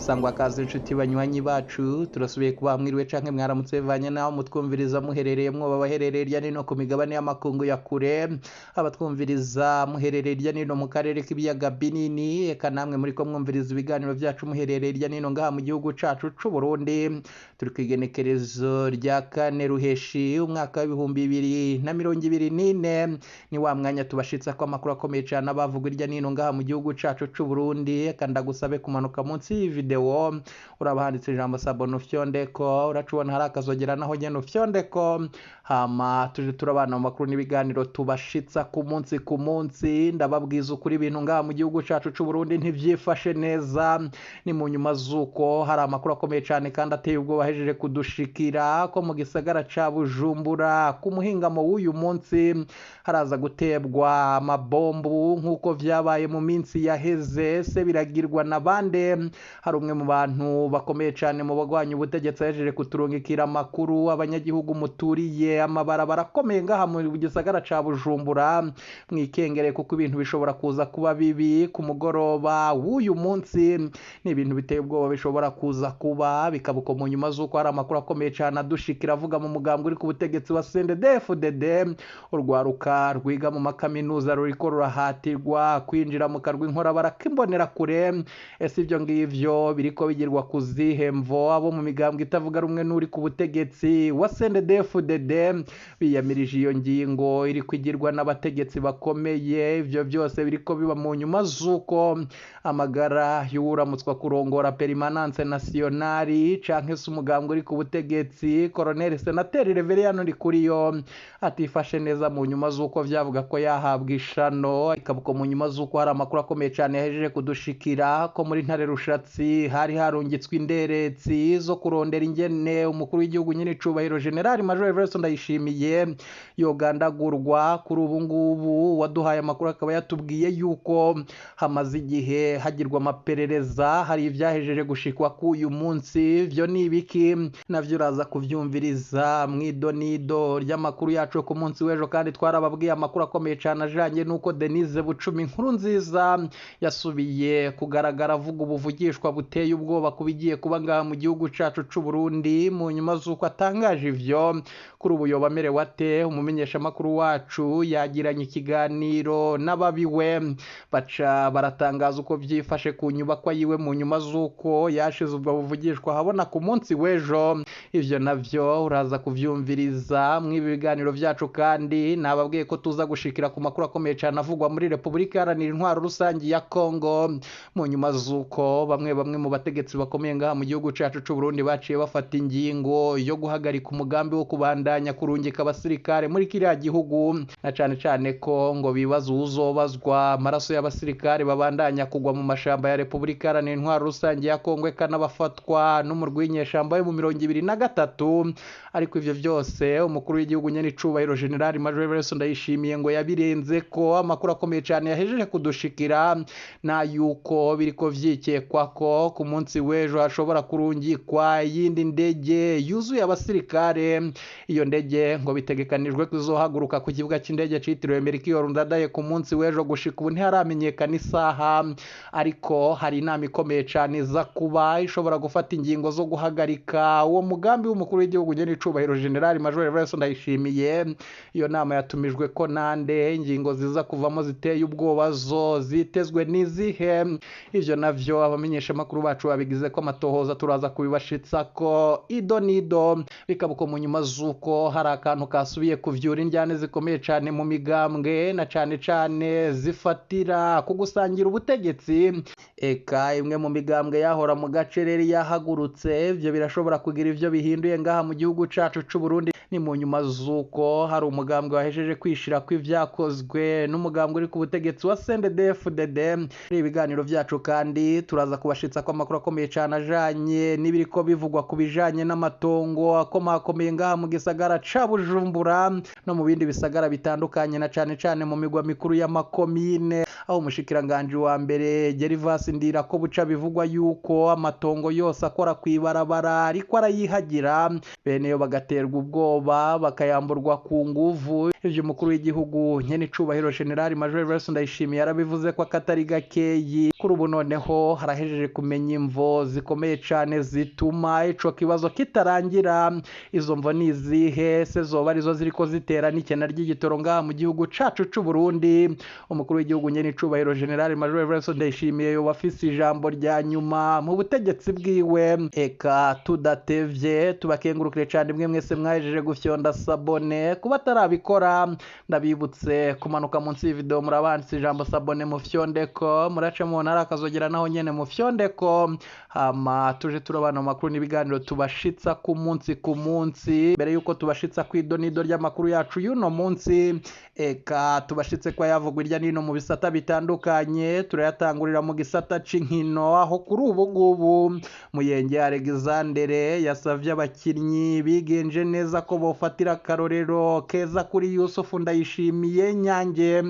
Sangwa kaze inshuti banywanyi bacu, turasubiye kuba mwiriwe canke mwaramutse bivanye naho mutwumviriza muherereye, mwoba abaherereye hirya no hino ku migabane y'amakungu ya kure, abatwumviriza muherereye hirya no hino mu karere k'ibiyaga binini, eka namwe muriko mwumviriza ibiganiro vyacu muherereye hirya no hino ngaha mu gihugu cacu c'Uburundi. Turi kw'igenekerezo rya 4 Ruheshi umwaka w'2024, ni wa mwanya tubashitsako amakuru akomeye cane abavugwa hirya no hino ngaha mu gihugu cacu c'Uburundi. Eka ndagusabe kumanuka munsi y'iyi video uraba handitse ijambo sabone ufyondeko, uraca ubona hari akazogera naho nyene ufyondeko, hama tuje turabana mu makuru n'ibiganiro tubashitsa ku munsi ku munsi. Ndababwiza ukuri, ibintu ngaha mu gihugu cacu c'Uburundi ntivyifashe neza. Ni mu nyuma z'uko hari amakuru akomeye cane kandi ateye ubwoba ahejeje kudushikira ko mu gisagara ca Bujumbura ku muhingamo w'uyu munsi haraza gutebwa amabombu nk'uko vyabaye mu minsi yaheze. Se biragirwa na bande? Hari umwe mu bantu bakomeye cane mu bagwanya ubutegetsi ahejeje kuturungikira amakuru. Abanyagihugu muturiye amabarabara akomeye ngaha mu gisagara ca Bujumbura, mwikengere kuko ibintu bishobora kuza kuba bibi ku mugoroba w'uyu munsi. Ni ibintu biteye ubwoba bishobora kuza kuba, bikaba uko mu nyuma z'uko hari amakuru akomeye cane adushikira avuga mu mugambwe uri ku butegetsi wa CNDD-FDD. Urwaruka rwiga mu makaminuza ruriko rurahatirwa kwinjira mu karwi inkorabara k'imbonerakure. Ese ivyo ngivyo biriko bigirwa ku zihe mvo? Abo mu migambwe itavuga rumwe n'uri ku butegetsi wa CNDD-FDD biyamirije iyo ngingo iri kwigirwa n'abategetsi bakomeye. Ivyo vyose biriko biba mu nyuma z'uko amagara y'uwuramutswa kurongora Permanence Nationale canke se umugambwe uri ku butegetsi Colonel Senateri Reveriyano Ndikuriyo atifashe neza, mu nyuma z'uko vyavuga ko yahabwa ishano. Ikaba uko mu nyuma z'uko hari amakuru akomeye cane yahejeje kudushikira ko muri Ntare Rushatsi hari harungitswe inderetsi zo kurondera ingene umukuru w'igihugu nyene icubahiro General Major Evariste Ndayishimiye yogandagurwa. Kuri ubu ngubu waduhaye amakuru akaba yatubwiye yuko hamaze igihe hagirwa amaperereza, hari ivyahejeje gushikwa k'uyu munsi. Vyo ni ibiki? Navyo uraza kuvyumviriza mw'idonido ry'amakuru yacu ku munsi w'ejo. Kandi twarababwiye amakuru akomeye cane ajanye n'uko Denise Bucumi inkuru nziza yasubiye kugaragara avuga ubuvugishwa buteye ubwoba ku bigiye kuba ngaha mu gihugu cacu c'Uburundi. Mu nyuma z'uko atangaje ivyo, kuri ubu yoba amerewe ate? Umumenyeshamakuru wacu yagiranye ikiganiro n'ababiwe, baca baratangaza uko vyifashe ku nyubakwa yiwe mu nyuma z'uko yashize ubwo buvugishwa ahabona ku munsi w'ejo. Ivyo navyo uraza kuvyumviriza mw'ibi biganiro vyacu. Kandi nababwiye ko tuza gushikira ku makuru akomeye cane avugwa muri Repubulika Iharanira Intwaro Rusangi ya Kongo, mu nyuma z'uko bamwe bamwe mu bategetsi bakomeye ngaha mu gihugu cacu c'Uburundi baciye bafata ingingo yo guhagarika umugambi wo kubandanya kurungika abasirikare muri kiriya gihugu, na cane cane ko ngo bibaza uwuzobazwa amaraso y'abasirikare babandanya kugwa mu mashamba ya Repubulika Iharanira Intwaro Rusangi ya Kongo, eka n'abafatwa n'umurwi w'inyeshamba yo mu 23. Ariko ivyo vyose umukuru w'igihugu nyene icubahiro General Major Evariste Ndayishimiye ngo yabirenze ko. Amakuru akomeye cane yahejeje kudushikira na yuko biriko vyikekwa ko ku munsi w'ejo hashobora kurungikwa iyindi ndege yuzuye abasirikare. Iyo ndege ngo bitegekanijwe kuzohaguruka ku kibuga c'indege citiriwe Melchior Ndadaye ku munsi w'ejo. Gushika ubu ntiharamenyekana isaha, ariko hari inama ikomeye cane iza kuba ishobora gufata ingingo zo guhagarika uwo mugambi w'umukuru w'igihugu nyene icubahiro General Major Evariste Ndayishimiye. Iyo nama yatumijwe ko nande? Ingingo ziza kuvamo ziteye ubwoba zo zitezwe n'izihe? Ivyo navyo abamenyeshamakuru bacu babigize ko amatohoza, turaza kubibashitsako ido nido. Bikaba uko mu nyuma z'uko hari akantu kasubiye kuvyura indyane zikomeye cane mu migambwe, na cane cane zifatira ku gusangira ubutegetsi. Eka imwe mu migambwe yahora mu gacereri yahagurutse. Ivyo birashobora kugira ivyo bihinduye ngaha mu gihugu cacu c'Uburundi. Ni mu nyuma z'uko hari umugambwe wahejeje kwishira ko ivyakozwe n'umugambwe uri ku butegetsi wa CNDD-FDD. Muri ibiganiro vyacu kandi turaza kubashitsa ko amakuru akomeye cane ajanye n'ibiriko bivugwa ku bijanye n'amatongo akomakomeye ngaha mu gisagara ca Bujumbura no mu bindi bisagara bitandukanye, na cane cane mu migwa mikuru y'amakomine, aho umushikiranganji wa mbere Gervas Ndirakobuca bivugwa yuko amatongo yose akora kw'ibarabara ariko arayihagira, bene yo bagaterwa ubwoba bakayamburwa ku nguvu. Ivyo umukuru w'igihugu nyene icubahiro General Major Evariste Ndayishimiye yarabivuze ko akatari gakeyi. Kuri ubu noneho harahejeje kumenya imvo zikomeye cane zituma ico kibazo kitarangira. Izo mvo ni izihe se? Zoba arizo ziriko zitera n'ikena ry'igitoro ngaha mu gihugu cacu c'u Burundi? Umukuru w'igihugu nyene icubahiro General Major Evariste Ndayishimiye yoba afise ijambo rya nyuma mu butegetsi bwiwe. Eka tudatevye tubakengurukire cane mwe mwese mwahejeje gufyonda sabone. Kuba atarabikora ndabibutse kumanuka munsi y'ivideo murabanditse ijambo sabone mufyondeko, murace mu ntara akazogera naho nyene mufyondeko, hama tuje turabana mu makuru n'ibiganiro tubashitsa ku munsi ku munsi. Mbere yuko tubashitsa kw'idonido ry'amakuru yacu y'uno munsi, eka tubashitse kwa yavugwa irya nino mu bisata bitandukanye. Turayatangurira mu gisata c'inkino, aho kuri ubu ngubu Muyenge Alexandre yasavye abakinyi bigenje neza ko bofatira akarorero keza kuri Yusufu Ndayishimiye Nyange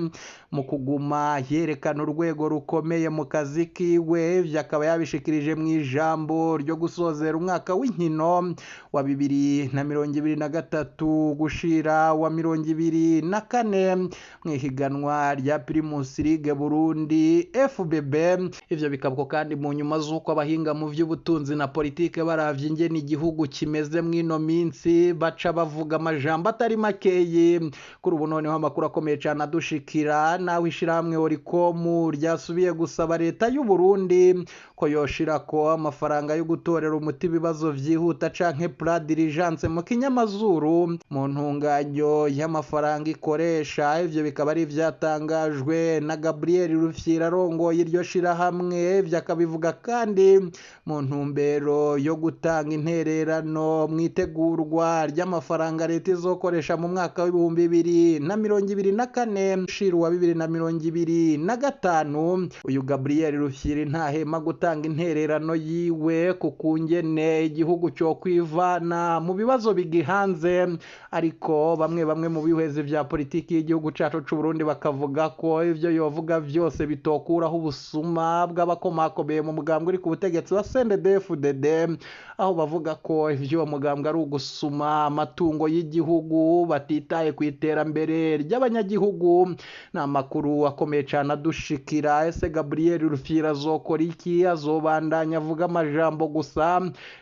mu kuguma yerekana urwego rukomeye mu kazi kiwe. Ivyo akaba yabishikirije mu ijambo ryo gusozera umwaka w'inkino wa 2023 gushira wa 2024 mw'ihiganwa rya Primus League Burundi FBB. Ivyo bikabwo kandi mu nyuma z'uko abahinga mu vy'ubutunzi na politike baravye ingene igihugu kimeze mw'ino minsi baca bavuga amajambo atari makeyi. Kuri ubu noneho amakuru akomeye cane adushikira naho ishirahamwe Oricom ryasubiye gusaba leta y'u Burundi ko yoshirako amafaranga yo gutorera umuti ibibazo vyihuta canke plan d'urgence mu kinyamazuru mu ntunganyo y'amafaranga ikoresha. Ivyo bikaba ari ivyatangajwe na Gabriel Rufyira arongoye iryo shirahamwe. Ivyo akabivuga kandi mu ntumbero yo gutanga intererano mw'itegurwa ry'amafaranga leta izokoresha mu mwaka w'2024 ushira uwa 2025. Uyu Gabriel Rufyiri ntahema gutanga intererano yiwe ku kungene igihugu cyo kwivana mu bibazo bigihanze, ariko bamwe bamwe mu bihwezi vya politiki y'igihugu cacu c'u Burundi bakavuga ko ivyo yovuga vyose bitokuraho ubusuma bw'abakomakomeye mu mugambwe uri ku butegetsi wa CNDD-FDD, aho bavuga ko ivyo uwo mugambwe ari ugusuma amatungo y'igihugu batitaye ku iterambere ry'abanyagihugu. Ni amakuru akomeye cane adushikira. Ese Gabriel Rufyiri azokora iki? Azobandanya avuga amajambo gusa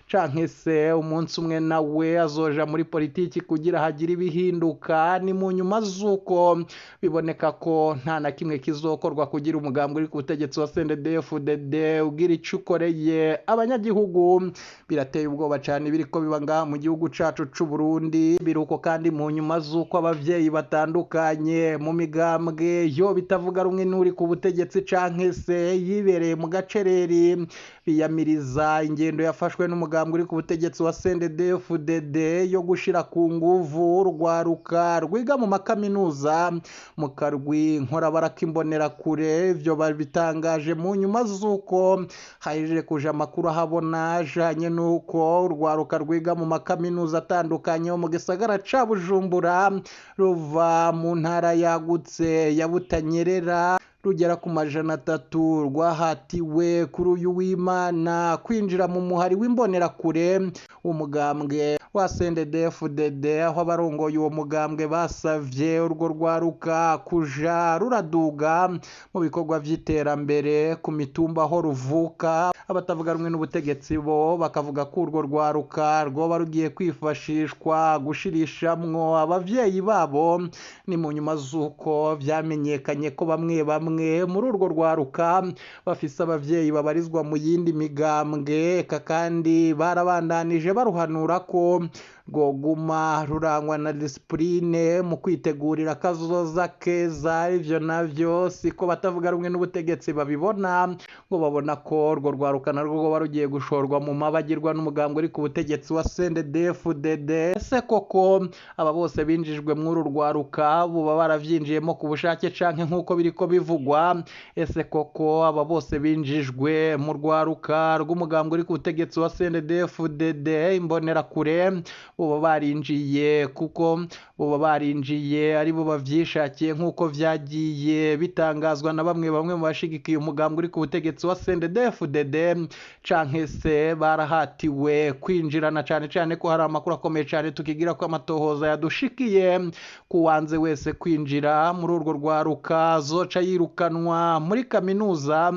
canke se umunsi umwe nawe azoja muri politiki kugira hagire ibihinduka? Ni mu nyuma z'uko biboneka ko nta na kimwe kizokorwa kugira umugambwe uri ku butegetsi wa CNDD-FDD ugira ico ukoreye abanyagihugu. Birateye ubwoba cane ibiriko biba ngaha mu gihugu cacu c'u Burundi. Biruko kandi mu nyuma z'uko abavyeyi batandukanye mu migambwe yo bitavuga rumwe n'uri ku butegetsi canke se yibereye mu gacereri biyamiriza ingendo yafashwe n'umugambwe uri ku butegetsi wa CNDD-FDD yo gushira ku nguvu urwaruka rwiga mu makaminuza mu karwi nkorabara k'imbonerakure. Ivyo babitangaje mu nyuma z'uko hahejeje kuja amakuru ahabona ajanye n'uko urwaruka rwiga mu makaminuza atandukanye yo mu gisagara ca Bujumbura ruva mu ntara yagutse ya Butanyerera rugera ku 300 rwahatiwe kuri uyu w'Imana kwinjira mu muhari w'imbonerakure w'umugambwe wa CNDD-FDD, aho abarongoye uwo mugambwe basavye urwo rwaruka kuja ruraduga mu bikorwa vy'iterambere ku mitumba aho ruvuka. Abatavuga rumwe n'ubutegetsi bo bakavuga ko urwo rwaruka rwoba rugiye kwifashishwa gushirishamwo abavyeyi babo. Ni mu nyuma z'uko vyamenyekanye ko bamwe bamwe muri urwo rwaruka bafise abavyeyi babarizwa mu yindi migambwe, eka kandi barabandanije baruhanura ko rwoguma rurangwa na disipurine mu kwitegurira akazoza keza. Ivyo navyo siko batavuga rumwe n'ubutegetsi babibona, ngo babona ko urwo rwaruka narwo rwoba rugiye gushorwa mu mabagirwa n'umugambwe uri ku butegetsi wa CNDD-FDD. Ese koko aba bose binjijwe muri uru rwaruka buba baravyinjiyemo ku bushake canke nk'uko biriko bivugwa? Ese koko aba bose binjijwe mu rwaruka rw'umugambwe uri ku butegetsi wa CNDD-FDD imbonerakure boba barinjiye, kuko boba barinjiye ari bo bavyishakiye nk'uko vyagiye bitangazwa na bamwe bamwe mu bashigikiye umugambi uri ku butegetsi wa CNDD-FDD, canke se barahatiwe kwinjirana, cane cane ko hari amakuru akomeye cane tukigira ko amatohoza yadushikiye kuwanze wese kwinjira muri urwo rwaruka zoca yirukanwa muri kaminuza.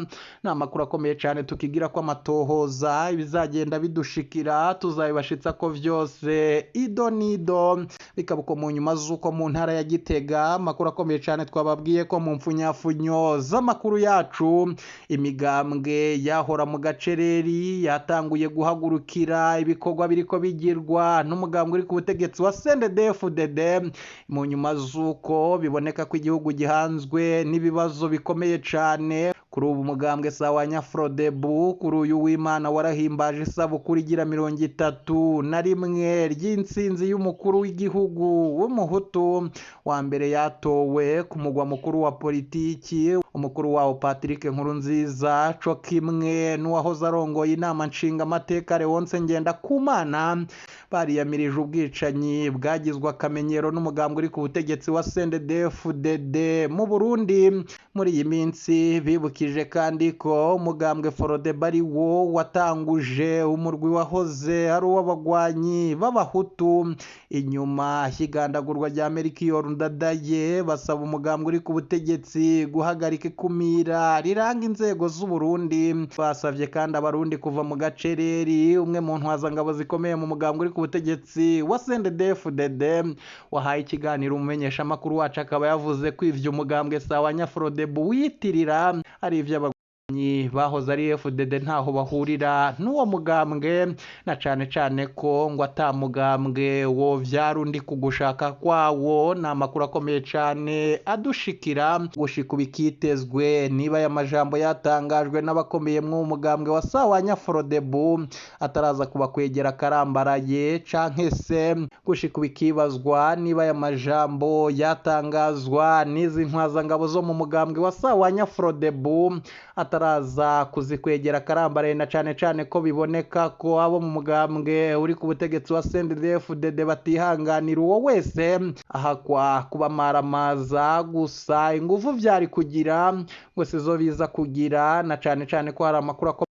Ni amakuru akomeye cane tukigira ko amatohoza, ibizagenda bidushikira tuzabibashitsa ko vyose ido nido. Bikaba uko mu nyuma z'uko mu ntara ya Gitega amakuru akomeye cane twababwiye ko mu mfunyafunyo z'amakuru yacu imigambwe yahora mu gacereri yatanguye guhagurukira ibikorwa biriko bigirwa n'umugambwe uri ku butegetsi wa CNDD-FDD, mu nyuma z'uko biboneka ko igihugu gihanzwe n'ibibazo bikomeye cane. Kuri ubu umugambwe sawa Nyafrodebu kuri uyu w'Imana warahimbaje isabukuru igira 31 ry'intsinzi y'umukuru w'igihugu w'umuhutu wa mbere yatowe ku mugwa mukuru wa politiki, umukuru wawo Patrick Nkurunziza, co kimwe n'uwahoze arongoye inama nshingamateka Leonce Ngendakumana, bariyamirije ubwicanyi bwagizwe akamenyero n'umugambwe uri ku butegetsi wa CNDD-FDD mu Burundi. Muri iyi minsi bibukije kandi ko umugambwe Frodebu ari wo watanguje umurwi wahoze ari uw'abagwanyi b'abahutu inyuma y'igandagurwa rya Melchior Ndadaye, basaba umugambwe uri ku butegetsi guhagarika ikumira riranga inzego z'u Burundi. Basavye kandi abarundi kuva mu gacereri. Umwe mu ntwazangabo zikomeye mu mugambwe uri ku butegetsi wa CNDD-FDD wahaye ikiganiro umumenyeshamakuru wacu akaba yavuze ko ivyo umugambwe sawa Nyafrodebu wiyitirira ari ivy'abagwanyi bahoze ari FDD ntaho bahurira n'uwo mugambwe, na cane cane ko ngo ata mugambwe wovyara undi ku gushaka kwawo. Ni amakuru akomeye cane adushikira gushika ubu ikitezwe niba aya majambo yatangajwe n'abakomeye mw'uwo mugambwe wa sawa Nyafrodebu ataraza kubakwegera akarambaraye, canke se gushika ubu ikibazwa niba aya majambo yatangazwa n'izi ntwazangabo zo mu mugambwe wa sawa Nyafrodebu ataraza kuzikwegera akarambaraye, na cane cane ko biboneka ko abo mu mugambwe uri ku butegetsi wa CNDD-FDD batihanganira uwo wese ahakwa kubamaramaza. Gusa inguvu vyari kugira ngo sizo biza kugira, na cane cane ko hari amakuru akomeye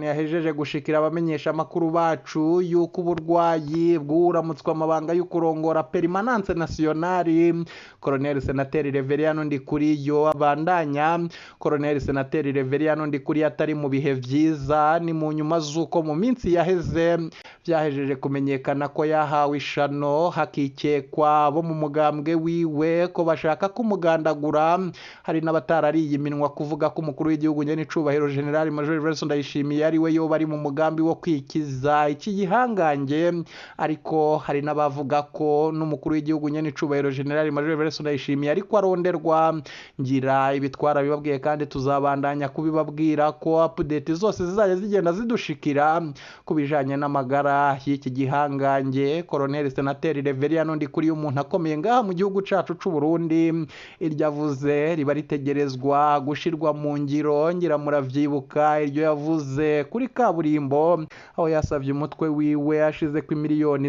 yahejeje gushikira abamenyesha amakuru bacu yuko uburwayi bw'uramutswa amabanga y'ukurongora Permanence Nationale Colonel Senateri Reverien Ndikuriyo abandanya. Colonel Senateri Reverien Ndikuriyo atari mu bihe vyiza, ni mu nyuma z'uko mu minsi yaheze vyahejeje kumenyekana ko yahawe ishano, hakikekwa bo mu mugambwe wiwe ko bashaka kumugandagura. Hari n'abatarariye iminwa kuvuga ko umukuru w'igihugu nyenicubahiro General Major Evariste Ndayishimiye ari we yoba ari mu mugambi wo kwikiza iki gihangange, ariko hari n'abavuga ko n'umukuru w'igihugu nyenicubahiro General Major Evariste Ndayishimiye ariko aronderwa. Ngira ibitwara bibabwiye kandi tuzabandanya kubibabwira ko update zose zizajya zigenda zidushikira ku bijanye n'amagara y'iki gihangange Colonel Senateri Reverien Ndikuriyo, umuntu akomeye ngaha mu gihugu cacu c'u Burundi. Iryo avuze riba ritegerezwa gushirwa mu ngiro. Ngira muravyibuka iryo yavuze kuri kaburimbo aho yasavye umutwe wiwe ashize ku 3 miliyoni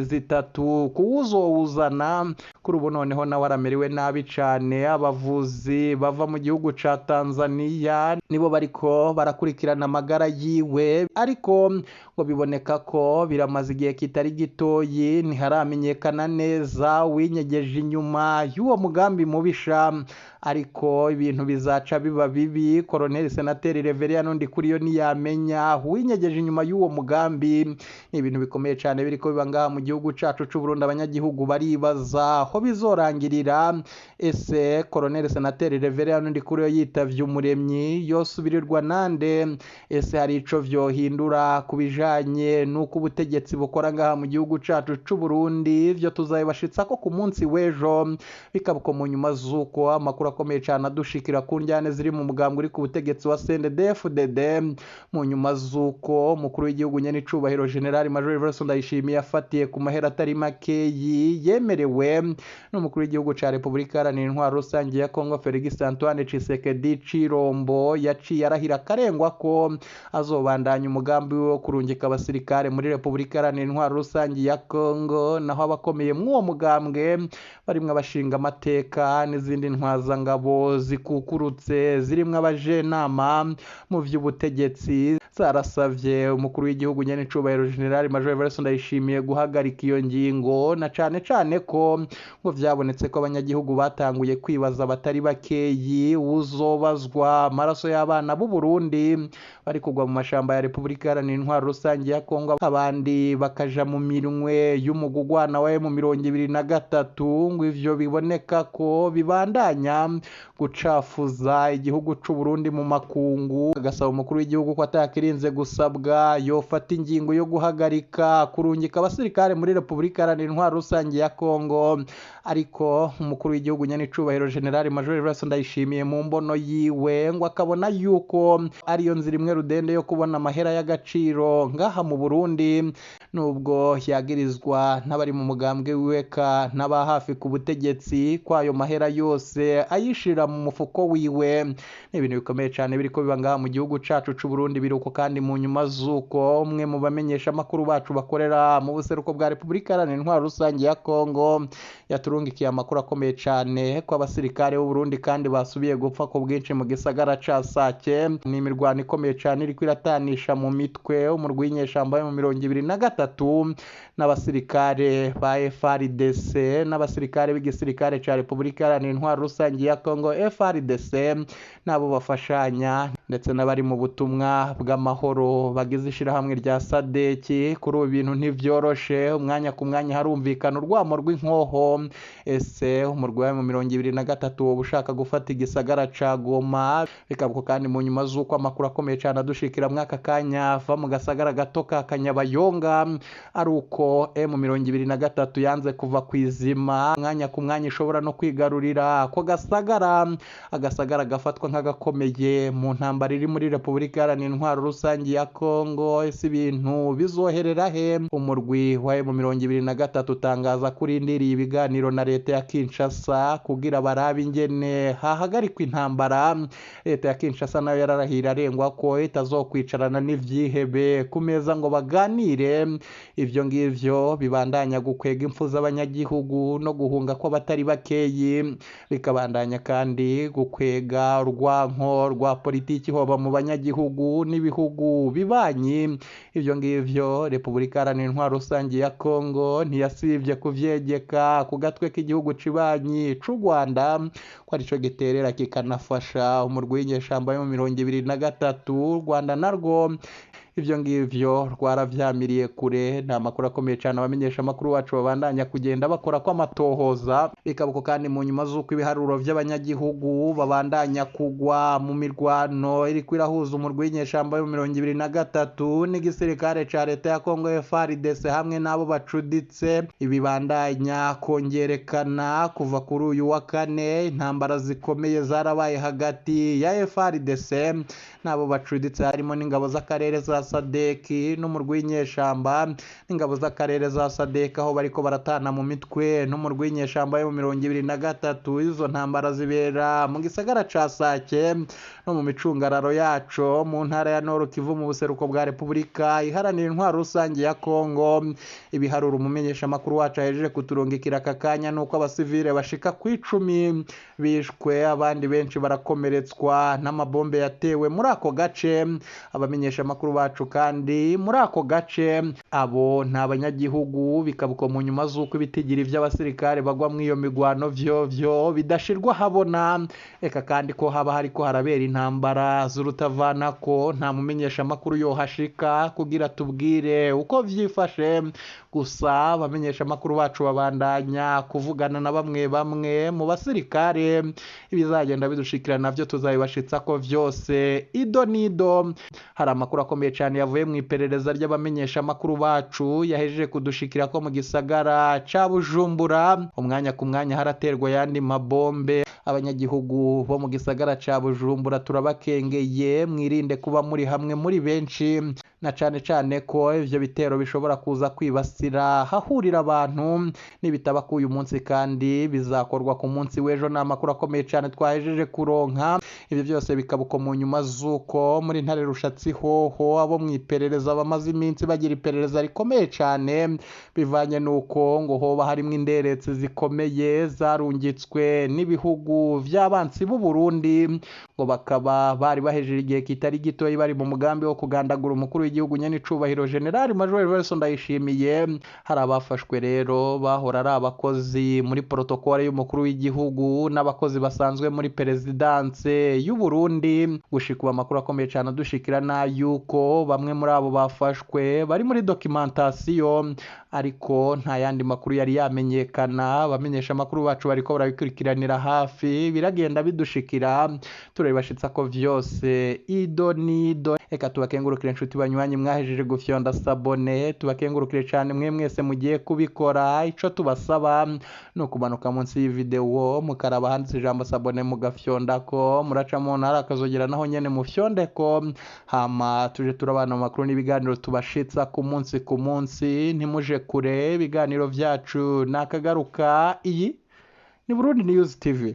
kuwuzowuzana. Kuri ubu noneho nawe aramerewe nabi cane. Abavuzi bava mu gihugu ca Tanzania nibo bariko barakurikirana amagara yiwe, ariko ngo biboneka ko biramaze igihe kitari gitoyi ntiharamenyekana neza winyegeje inyuma y'uwo mugambi mubisha, ariko ibintu bizaca biba bibi. Colonel Senateri Reverien Ndikuriyo ntiyamenya winyegeje inyuma y'uwo mugambi. Ni ibintu bikomeye cane biriko biba ngaha mu gihugu cacu c'u Burundi. Abanyagihugu baribaza aho bizorangirira. Ese Colonel Senateri Reverien Ndikuriyo yitavye umuremyi yosubirirwa nande? Ese hari ico vyohindura ku bijanye n'uko ubutegetsi bukora ngaha mu gihugu cacu c'u Burundi? Ivyo tuzabibashitsa ko ku munsi w'ejo. Bikaba uko mu nyuma z'uko amakuru amakuru akomeye cyane adushikira ku njyane ziri mu mugambwe uri ku butegetsi wa CNDD-FDD mu nyuma z'uko umukuru w'igihugu nyenicubahiro General Major Evariste Ndayishimiye yafatiye ku mahera atari makeyi yemerewe n'umukuru w'igihugu ca Repubulika Iharanira Intwaro Rusange ya Congo Felix Antoine Tshisekedi Tshilombo yaciye arahira akarengwa ko azobandanya umugambi we wo kurungika abasirikare muri Repubulika Iharanira Intwaro Rusange ya Congo, naho abakomeye mw'uwo mugambwe barimwo abashinga amateka n'izindi ntwazangabo zikukurutse zirimwo abajenama mu vy'ubutegetsi zarasavye umukuru w'igihugu nyenicubahiro General Major Evariste Ndayishimiye guhagarika iyo ngingo, na cane cane ko ngo vyabonetse ko abanyagihugu batanguye kwibaza batari bakeyi uzobazwa amaraso y'abana b'u Burundi bari kugwa mu mashamba ya Repubulika Iharanira Intwaro Rusange ya Kongo, abandi bakaja mu minwe y'umugugwana wa M23, ngo ivyo biboneka ko bibandanya gucafuza igihugu c'u Burundi mu makungu. Agasaba umukuru w'igihugu ko atakirinze gusabwa yofata ingingo yo guhagarika kurungika abasirikare muri Repubulika Iharanira Intwaro Rusange ya Kongo. Ariko umukuru w'igihugu nyenicubahiro General Major Evariste Ndayishimiye mu mbono yiwe ngo akabona yuko ariyo nzira imwe rudende yo kubona amahera y'agaciro ngaha mu Burundi, nubwo yagirizwa n'abari mu mugambwe wiweka n'aba hafi ku butegetsi ko ayo mahera yose ayishira mu mufuko wiwe. Ni ibintu bikomeye cyane biriko biba ngaha mu gihugu cacu c'u Burundi. Biruko kandi mu nyuma z'uko umwe mu bamenyesha amakuru bacu bakorera mu buseruko bwa Repubulika Iharanira Intwaro Rusange ya Kongo yaturungikiye amakuru akomeye cyane ko abasirikare b'u Burundi kandi basubiye gupfa ku bwinshi mu gisagara ca Sake. Ni imirwano ikomeye cyane iriko iratanisha mu mitwe umurwi w'inyeshamba mu 23 n'abasirikare ba FARDC n'abasirikare b'igisirikare ca Repubulika Iharanira Intwaro Rusange ya Kongo FARDC n'abo bafashanya, ndetse n'abari mu butumwa bw'amahoro bagize ishirahamwe rya SADC. Kuri ubu ibintu ntivyoroshe, umwanya ku mwanya harumvikana urwamo rw'inkoho. Ese umurwi wa M23 woba ushaka gufata igisagara ca Goma? Bikabuko kandi mu nyuma z'uko amakuru akomeye cyane adushikira mwaka kanya ava mu gasagara gato ka Kanyabayonga ari uko M23 yanze kuva ku izima, umwanya ku mwanya ishobora no kwigarurira ako gasagara, agasagara gafatwa nk'agakomeye mu ntambara iri muri Repubulika Iharanira Intwaro Rusange ya Kongo. Ese ibintu bizoherera he? Umurwi wa M23 utangaza ko urindiriye ibiganiro na leta ya Kinshasa kugira barabe ingene hahagarikwa intambara. Leta ya Kinshasa nayo yararahira arengwa ko itazokwicarana n'ivyihebe ku meza ngo baganire. Ivyo ngivyo bibandanya gukwega impfu z'abanyagihugu no guhunga kw'abatari bakeyi, bikabandanya kandi gukwega urwanko rwa politiki hoba mu banyagihugu n'ibihugu bibanyi. Ivyo ngivyo Repubulika Iharanira Intwaro Rusange ya Kongo ntiyasivye kuvyegeka ku gatwe k'igihugu cibanyi c'u Rwanda, ko arico giterera kikanafasha umurwi w'inyeshamba yo mu 23. U Rwanda narwo ivyo ngivyo rwaravyamiriye kure. Ni amakuru akomeye cyane abamenyesha amakuru bacu babandanya kugenda bakora ko amatohoza. Bikabuko kandi mu nyuma z'uko ibiharuro vy'abanyagihugu babandanya kugwa mu mirwano iriko irahuza umurwi w'inyeshamba yo mu 23 n'igisirikare ca leta ya Kongo FARDC hamwe n'abo bacuditse, ibibandanya kongerekana kuva kuri uyu wa kane. Intambara zikomeye zarabaye hagati ya FARDC n'abo bacuditse, harimo n'ingabo z'akarere za SADC n'umurwi w'inyeshamba, n'ingabo z'akarere za SADC aho bariko baratana mu mitwe n'umurwi w'inyeshamba yo mu 23. Izo ntambara zibera mu gisagara ca Sake no mu micungararo yaco mu ntara ya Nord Kivu mu buseruko bwa Repubulika Iharanira Intwaro Rusange ya Kongo. Ibiharuro umumenyesha amakuru wacu ahejeje kuturungikira aka kanya nuko abasivile bashika ku 10 bishwe, abandi benshi barakomeretswa n'amabombe yatewe muri ako gace. Abamenyesha amakuru bacu kandi muri ako gace abo ni abanyagihugu, bikabuko mu nyuma z'uko ibitigiri vy'abasirikare bagwa muri iyo migwano vyovyo bidashirwa habona. Eka kandi ko haba hariko harabera intambara z'urutavanako, nta mumenyesha amakuru yohashika kugira tubwire uko vyifashe. Gusa abamenyesha amakuru bacu babandanya kuvugana na bamwe bamwe mu basirikare, ibizagenda bidushikira navyo tuzabibashitsa ko vyose ido nido. Hari amakuru akomeye cyane yavuye mu iperereza ry'abamenyesha amakuru bacu yahejeje kudushikira ko mu gisagara ca Bujumbura umwanya ku mwanya haraterwa yandi mabombe. Abanyagihugu bo mu gisagara ca Bujumbura turabakengeye, mwirinde kuba muri hamwe muri benshi, na cane cane ko ivyo bitero bishobora kuza kwibasira hahurira abantu. Nibitaba ko uyu munsi kandi bizakorwa ku munsi w'ejo. Ni amakuru akomeye cane twahejeje kuronka. Ivyo byose bikaba uko mu nyuma z'uko muri Ntare Rushatsi hoho abo mu iperereza bamaze iminsi bagira iperereza rikomeye cane, bivanye n'uko ngo hoba harimwo inderetse zikomeye zarungitswe n'ibihugu vy'abansi b'u Burundi, ngo bakaba bari bahejeje igihe kitari gitoyi bari mu mugambi wo kugandagura umukuru w'igihugu nyenicubahiro General Major Evariste Ndayishimiye. Hari abafashwe rero bahora ari abakozi muri protokole y'umukuru w'igihugu n'abakozi basanzwe muri perezidanse y'u Burundi. Gushika ubu amakuru akomeye cyane adushikira n'ayuko bamwe muri abo bafashwe bari muri dokimentasiyo, ariko nta yandi makuru yari yamenyekana. Abamenyesha amakuru bacu bariko barabikurikiranira hafi, biragenda bidushikira, turabibashitsa ko vyose ido nido. Reka tubakengurukire inshuti banywanyi mwahejeje gufyonda sabone, tubakengurukire cyane mwe mwese mugiye kubikora. Ico tubasaba ni ukumanuka munsi y'ivideo mukaraba handitse ijambo sabone mugafyondako, muraca mu ntara akazogera naho nyene mufyondeko, hama tuje turabana mu makuru n'ibiganiro tubashitsa ku munsi ku munsi. Ntimuje kure, ibiganiro vyacu nakagaruka. Iyi ni Burundi News TV.